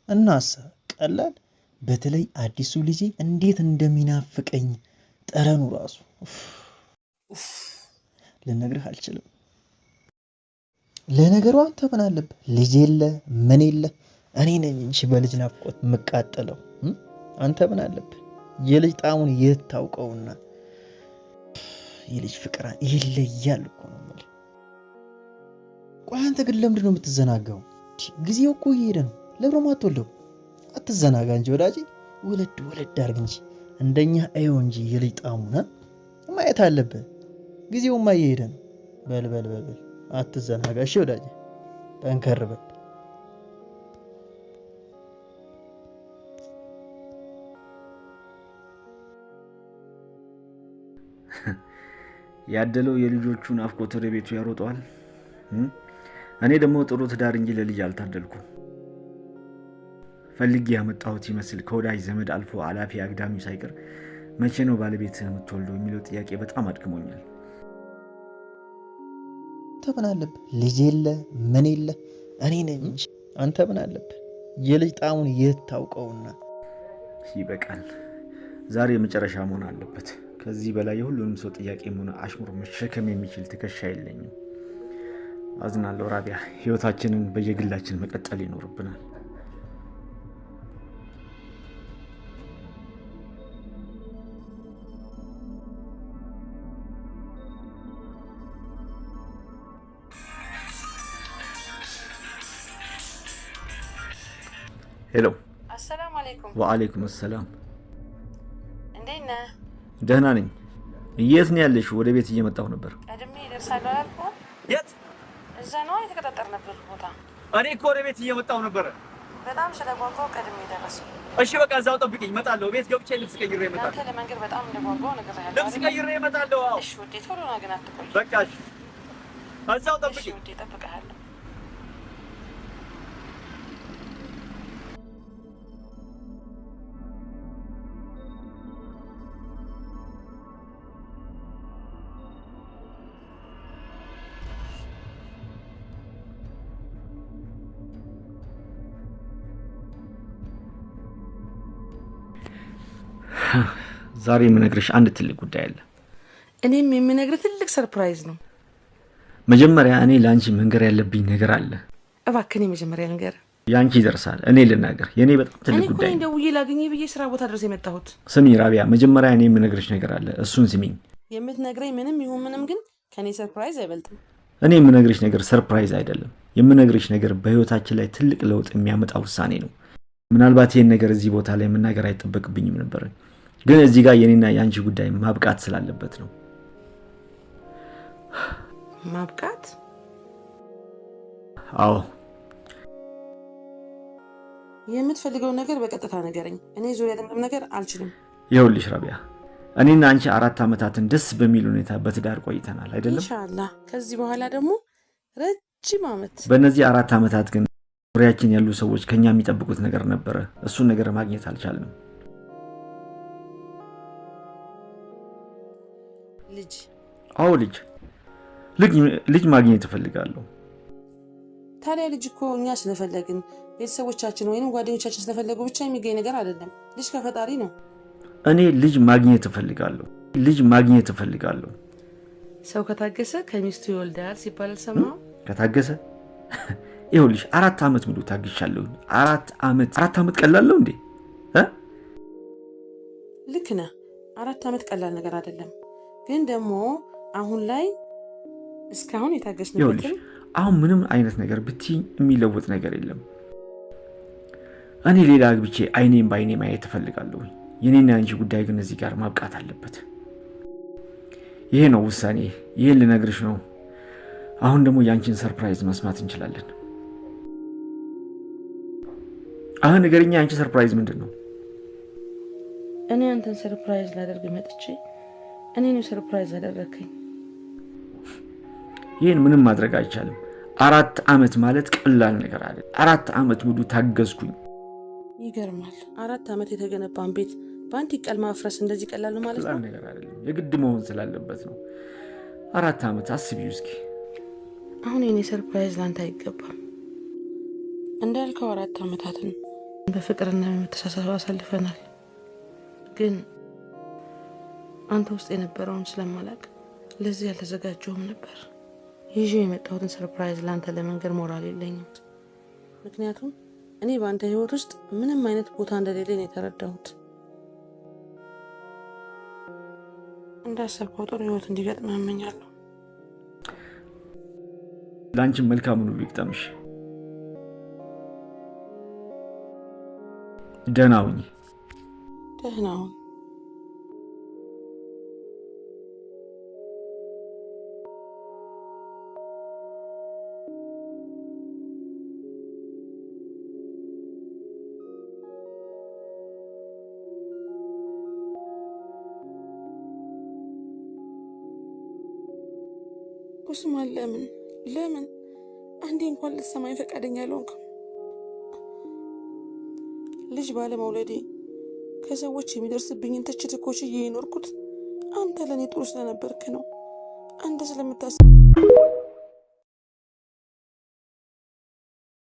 እናሳ ቀላል። በተለይ አዲሱ ልጄ እንዴት እንደሚናፍቀኝ ጠረኑ ራሱ ኡፍ፣ ኡፍ፣ ልነግርህ አልችልም። ለነገሩ አንተ ምን አለብህ? ልጅ የለ ምን የለ፣ እኔ ነኝ እንጂ በልጅ ናፍቆት የምቃጠለው። አንተ ምን አለብህ? የልጅ ጣዕሙን የት ታውቀውና። የልጅ ፍቅር ይለያል እኮ ነው የምልህ። ቆይ አንተ ግን ለምንድን ነው የምትዘናጋው? ጊዜው እኮ እየሄደ ነው። ለምን ነው የማትወልደው? አትዘናጋ እንጂ ወዳጄ፣ ወለድ ወለድ አድርግ እንጂ እንደኛ እየው እንጂ የልጅ ጣዕሙን ማየት አለብህ። ጊዜውማ እየሄደ ነው። በል በል በል በል አትዘናጋ እሺ ወዳጄ፣ ጠንከር በል። ያደለው የልጆቹ ናፍቆት ወደ ቤቱ ያሮጠዋል። እኔ ደግሞ ጥሩ ትዳር እንጂ ለልጅ አልታደልኩም። ፈልጌ ያመጣሁት ይመስል ከወዳጅ ዘመድ አልፎ አላፊ አግዳሚው ሳይቀር መቼ ነው ባለቤትህ የምትወልደው የሚለው ጥያቄ በጣም አድክሞኛል። አንተ ምን አለብህ? ልጅ የለ ምን የለ፣ እኔ ነኝ እንጂ አንተ ምን አለብህ? የልጅ ጣዕሙን የት ታውቀውና። ይበቃል። ዛሬ የመጨረሻ መሆን አለበት። ከዚህ በላይ የሁሉንም ሰው ጥያቄ ሆነ አሽሙር መሸከም የሚችል ትከሻ የለኝም። አዝናለሁ ራቢያ። ህይወታችንን በየግላችን መቀጠል ይኖርብናል። Hello። አሰላሙ አለይኩም። ወአለይኩም ሰላም። እንዴት ነህ? ደህና ነኝ። የት ነው ያለሽ? ወደ ቤት እየመጣሁ ነበር። ቀድሜ እደርሳለሁ አላልኩህም? የት? እዛ ነዋ የተቀጣጠርንበት ቦታ። እኔ እኮ ወደ ቤት እየመጣሁ ነበረ። በጣም ስለጓጓሁ ቀድሜ ደረስኩ። እሺ በቃ እዛው ጠብቂኝ፣ እመጣለሁ። ቤት ገብቼ ልብስ ቀይሬ እመጣለሁ። ለአንተ ለመንገድ በጣም እንደጓጓሁ ነግሬሃለሁ ልብስ አይደል? ቀይሬ እመጣለሁ። አዎ እሺ ውዴ፣ ቶሎ ና ግን አትቆይ። በቃ እሺ፣ እዛው እሺ ጠብቂኝ። ውዴ፣ እጠብቅሃለሁ። ዛሬ የምነግርሽ አንድ ትልቅ ጉዳይ አለ። እኔም የምነግርህ ትልቅ surprise ነው። መጀመሪያ እኔ ለአንቺ መንገር ያለብኝ ነገር አለ። እባክህ እኔ መጀመሪያ ልንገርህ። የአንቺ ይደርሳል፣ እኔ ልናገር። የእኔ በጣም እኔ ትልቅ እኮ ጉዳይ ነኝ ነው። ደውዬ ላግኝህ ብዬ ስራ ቦታ ድረስ የመጣሁት። ስሚ ራቢያ፣ መጀመሪያ እኔ የምነግርሽ ነገር አለ። እሱን ስሚኝ። የምትነግረኝ ምንም ይሁን ምንም ግን ከእኔ surprise አይበልጥም። እኔ የምነግርሽ ነገር surprise አይደለም። የምነግርሽ ነገር በህይወታችን ላይ ትልቅ ለውጥ የሚያመጣ ውሳኔ ነው። ምናልባት ይህን ነገር እዚህ ቦታ ላይ መናገር አይጠበቅብኝም ነበር፣ ግን እዚህ ጋር የኔና የአንቺ ጉዳይ ማብቃት ስላለበት ነው። ማብቃት? አዎ። የምትፈልገውን ነገር በቀጥታ ንገረኝ። እኔ ዙሪያ ጥምጥም ነገር አልችልም። ይኸውልሽ ራቢያ፣ እኔና አንቺ 4 ዓመታትን ደስ በሚል ሁኔታ በትዳር ቆይተናል አይደለም? ኢንሻአላህ ከዚህ በኋላ ደግሞ ረጅም ዓመት። በእነዚህ 4 ዓመታት ግን ዙሪያችን ያሉ ሰዎች ከኛ የሚጠብቁት ነገር ነበረ። እሱን ነገር ማግኘት አልቻልንም። ልጅ? አዎ ልጅ። ልጅ ማግኘት እፈልጋለሁ። ታዲያ ልጅ እኮ እኛ ስለፈለግን ቤተሰቦቻችን ወይንም ጓደኞቻችን ስለፈለጉ ብቻ የሚገኝ ነገር አይደለም። ልጅ ከፈጣሪ ነው። እኔ ልጅ ማግኘት እፈልጋለሁ። ልጅ ማግኘት እፈልጋለሁ። ሰው ከታገሰ ከሚስቱ ይወልዳል ሲባል አልሰማህም? ከታገሰ? ይኸውልሽ 4 ዓመት ሙሉ ታግሻለሁ። 4 ዓመት። 4 ዓመት ቀላል ነው እንዴ? እ? ልክ ነህ። 4 ዓመት ቀላል ነገር አይደለም። ግን ደግሞ አሁን ላይ እስካሁን የታገስንበትን ይኸውልሽ አሁን ምንም አይነት ነገር ብትይኝ የሚለወጥ ነገር የለም። እኔ ሌላ አግብቼ አይኔን በአይኔ ማየት እፈልጋለሁ። የኔና ያንቺ ጉዳይ ግን እዚህ ጋር ማብቃት አለበት። ይሄ ነው ውሳኔ። ይሄን ልነግርሽ ነው። አሁን ደግሞ ያንቺን surprise መስማት እንችላለን። አሁን ንገሪኛ፣ ያንቺ surprise ምንድን ነው? እኔ አንተን surprise ላደርግ መጥቼ እኔን surprise አደረከኝ። ይሄን ምንም ማድረግ አይቻልም። 4 ዓመት ማለት ቀላል ነገር አይደለም። 4 ዓመት ሙሉ ታገዝኩኝ። ይገርማል። 4 ዓመት የተገነባን ቤት በአንድ ቀን ማፍረስ እንደዚህ ቀላል ነው ማለት ቀላል ነው? ነገር አይደለም። የግድ መሆን ስላለበት ነው። 4 ዓመት አስቢው እስኪ። አሁን የኔ surprise ላንተ አይገባም። እንዳልከው 4 ዓመታትን በፍቅርና በመተሳሰብ አሳልፈናል። ግን አንተ ውስጥ የነበረውን ስለማላቅ ለዚህ ያልተዘጋጀሁም ነበር። ይዤ የመጣሁትን surprise ለአንተ ለመንገር ሞራል የለኝም። ምክንያቱም እኔ በአንተ ህይወት ውስጥ ምንም አይነት ቦታ እንደሌለኝ የተረዳሁት። እንዳሰብከው ጥሩ ህይወት እንዲገጥምህ እመኛለሁ። ለአንቺም መልካሙን ሁሉ ይግጠምሽ። ደህና ሁኚ። ደህና ሁን። ኡስማን፣ ለምን ለምን አንዴ እንኳን ልትሰማኝ ፈቃደኛ አልሆንክም? ልጅ ባለመውለዴ ከሰዎች የሚደርስብኝን ትችት እኮ ችዬ የኖርኩት አንተ ለእኔ ጥሩ ስለነበርክ ነው። አንተ ስለምታስብ